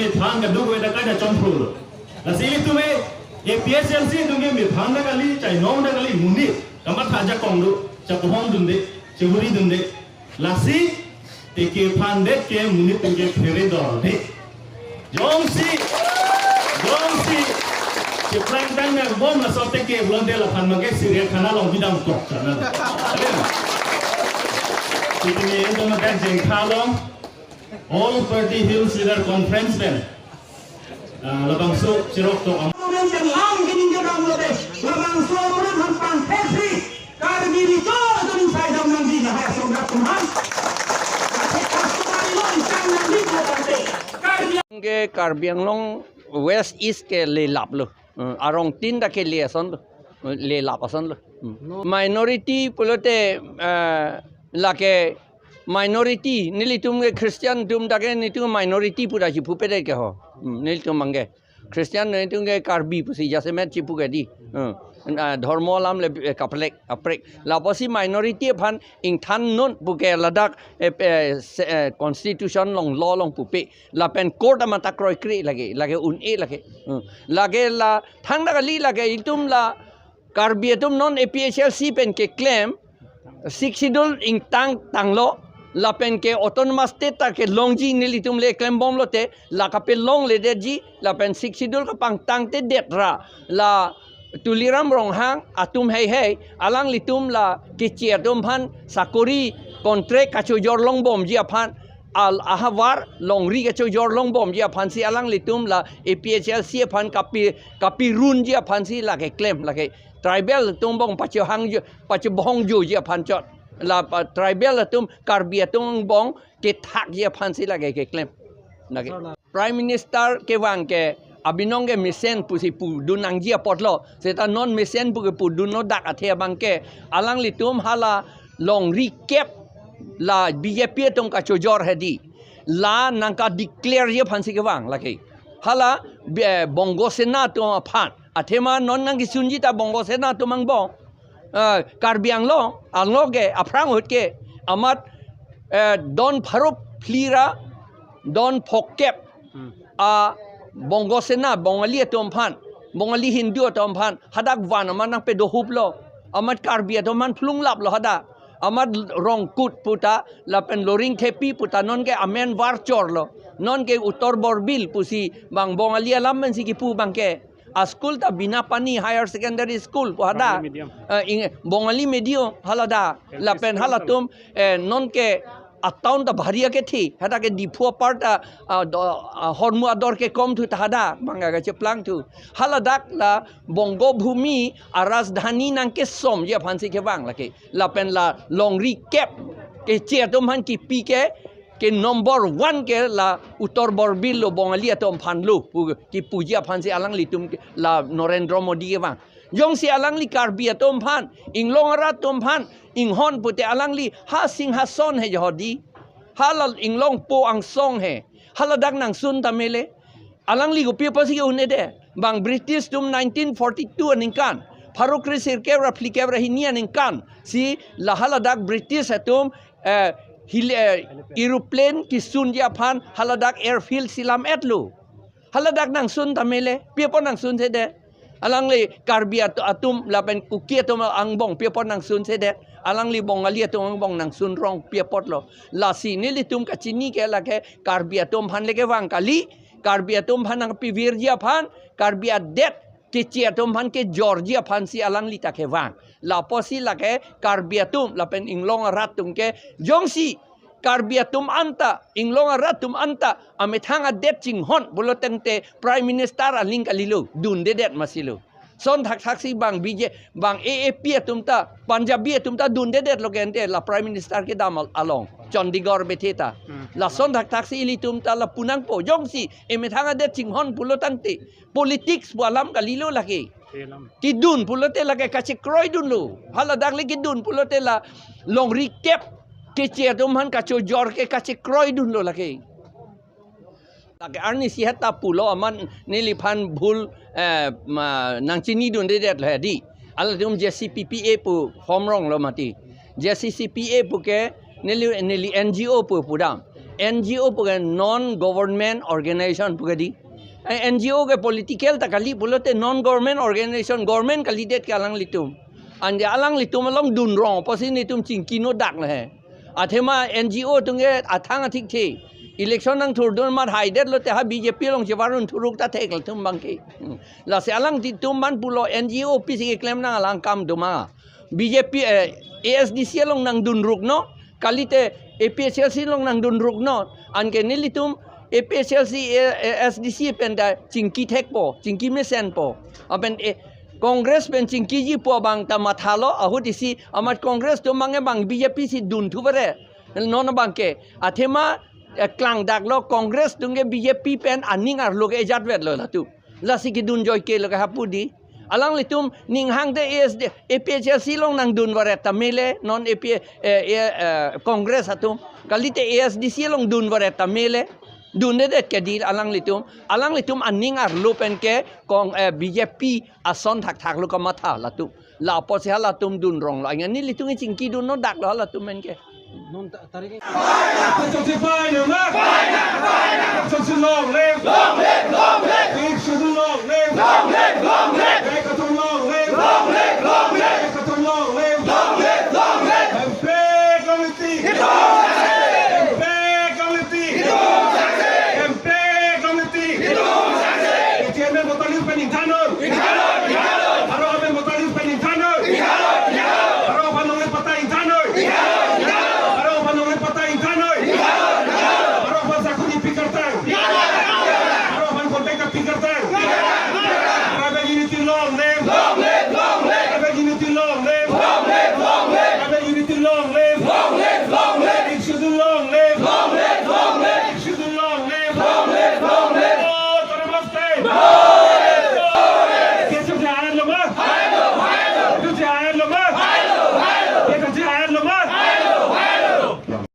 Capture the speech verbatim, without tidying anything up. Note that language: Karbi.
Methang kaduk ave ta kaja chonphru lo. Lasi ilitum ke A P H L C atum ke methang ta kali, chainong ta kali, monit kamatha ajakong do, chapohong dunde, chehuri dunde. Lasi teke aphan det ke monit atum ke phere dorde. Jongsi, jongsi cheplangtang nang bom laso teke pulote laphan abangke Syria khana along bidam kok sana. Titini ento makan jengkha along All Party Hills Leader Conference pen, ah, labangso cherok tok am- Government yang lam gini ke dam lote, labangso urut han pangthek si, Karbi Recho atum sai dam nangji lahai asong dak tum han. Ate customary law ikan nangji ko tangte. Karbi ke Karbi Anglong West East ke lelap lo. Hmm, arong tin ta kele ason lo. Lelap ason lo. Hmm. Minority pulote, eh, lake minority, nelitum ke Christian atum ta ke nelitum minority pu ta chipupe det ke ho. Hmm, nelitum abangke Christian, nelitum ke Karbi pusi jasemet chipu ke di. Hmm. Ah, dhormo alam le, eh, kaprek, kaprek. Lapusi minority aphan ingthan non puke ladak, eh, eh, se-, eh, constitution along, law along pupe. Lapen court amat ta kroikre lake, lake un-e lake. Hmm. Lake la thangta kali lake itum la Karbi atum non A P H L C pen keklem Sixth Schedule ingtang tanglo, lapen ke Autonomous State ta kelongji nelitum le klembom lote, la kapelongledetji, lapen Sixth Schedule kapangtangtedet ra, la Tuliram Ronghang atum heihei, alanglitum la keche atum aphan sakori contract kachojor longbomji aphan, al ahavar longri kachojor longbomji aphansi alanglitum la A P H L C aphan kapi, kapirunji aphansi lake klem, lake tribal atum angbong pachehang jo, pachebohong joji aphan chot. La pa, tribal atum, Karbi atum angbong kethakji aphansi lake keklem. Lake Prime Minister kevang ke abinong ke mesen pusi pudun nangji apotlo. Seta non mesen pu kepudunlo dak athe abangke alanglitum hala longri kep la B J P atum kachojor hedi. La nangka declare ji aphansi kevang lake. Hala, eh, Bongo Sena atum aphan. Athema non nangkesunji ta Bongo Sena atum angbong. Eh, Karbi Anglong, Anglong ke, aphrang ahut ke, amat, eh, don pharo phli ra, don phokep. Hmm. A Bongo Sena, Bongali atum aphan, Bongali Hindu atum aphan, hadak van amat nangpedohuplo, amat Karbi atum aphan phlunglaplo hadak, amat Rongkut puta, lapen Loringthepi puta, non ke amen var chorlo, non ke Uttor Borbil pusi, bang Bongali alam pensi kipu abangke. A school ta Binapani Higher Secondary School pu hadak. Bongali medium. Eh, ing-, Bongali medium haladak. L P lapen school halatum, eh, non ke a town ta bhari akethi. Hadak ke Diphu apar ta, ah, do, ah, hormu ador kekom thu ta hadak. Bang kacheplang thu. Haladak la Bongo Bhumi a rajdhani nangkesomji aphansi kevang lake. Lapen la longri kep keche atum aphan kipi ke ke number one ke la Uttor Borbil lo, Bongali atum aphan lo pu kipuji aphansi alanglitum ke la Narendra Modi kevang. Jongsi alangli Karbi atum aphan, inglong arat atum aphan inghon pute alangli ha Singhason he jodi. Hala inglongpo angsong he. Haladak nangsun tame le. Alangli kopi apotsi ke-un-edet. Bang British atum nineteen forty-two aningkan, pharo kre sirkep ra phlikep ra hini aningkan si la haladak British atum, eh, hil-, eh, aeroplane kisunji aphan haladak airfield si lam-etlo. Haladak nangsun tame le, pi apot nangsunsedet. Alangli Karbi at-, atum lapen Kuki atum angbong pi apot nangsunsedet. Alangli Bongali atum angbong nangsun rong pi apotlo. Lasi nelitum kachini ke lake Karbi atum aphan le kevang kali, Karbi atum aphan nangpivirji aphan, Karbi adet keche atum aphan kejorji aphansi alangli ta kevang. Lapusi lake Karbi atum lapen inglong arat atum ke, jongsi Karbi atum anta, inglong arat atum anta amethang adet chinghon pulo tangte Prime Minister aling kalilo, dundedet masi lo. Son thakthak si bang B J, bang A A P atum ta, Punjabi atum ta dundedetlo ke ante la Prime Minister kedam al-, along, Chandigarh bethe ta. Hmm. Lason thakthak si ilitum ta lapu nangpo, jongsi emethang adet chinghon pulo tangte, politics pu alam kalilo lake. Alam. Kidun pulote lake kachekroidunlo. Haladak le kidun pulote la longri kep keche atum aphan kachojor ke kachekroidunlo lake. Lake arnisi heta pulo amat neliphan bhul, eh, ma, nangchinidundedetlo hedi. Halatum J C P P A pu form ronglo mati. J C C P A pu ke neli, neli N G O pu pudam. N G O puke non government organization puke di. Eh, N G O ke political ta kali pulote non government organization, government kalidet ke alanglitum. Anke alanglitum along dunrong apotsi nelitum chingki nodak le he. Athema N G O atum ke athang athik the. Election nangthurdun amat haidetlote ha B J P along chevarun thuruk ta thek latum abangke. Hmm. Lasi alanglitum man pulo N G O pisi keklem nang alang akam do ma. B J P, eh, A S D C along nangdunruk non. Kalite A P H L C along nangdunruk non. Anke nelitum A P H L C, eh, eh, A S D C pen ta chingki thekpo, chingki mesenpo. Lapen, eh, Congress pen chingkiji pu abang ta mathalo, ahut isi amat Congress atum abangke bang B J P si dunthu vare. Non abangke. Athema, eh, klangdaklo Congress atum ke B J P pen aning arlo ke ejat vetlo latum. Lasi kedun joike lo ke hapu di. Alanglitum ning hangte A S D, A P H L C along nangdun varet tame le, non A P, eh, eh, eh, Congress atum. Kalite A S D C along dun varet tame le. Dundedet ke di alanglitum. Alanglitum aning arlo pen ke kong, eh, B J P ason thakthak lo kamatha latum. La apotsi halatum dunronglo. Anke nelitum chingki dun nodak lo halatum pen ke. Non ta-, tarik. Kachok si pai nang na. Kachok si long live. Long live, long live. Kachok si long live. Long live, long live. Kachok long live. Long live, long live.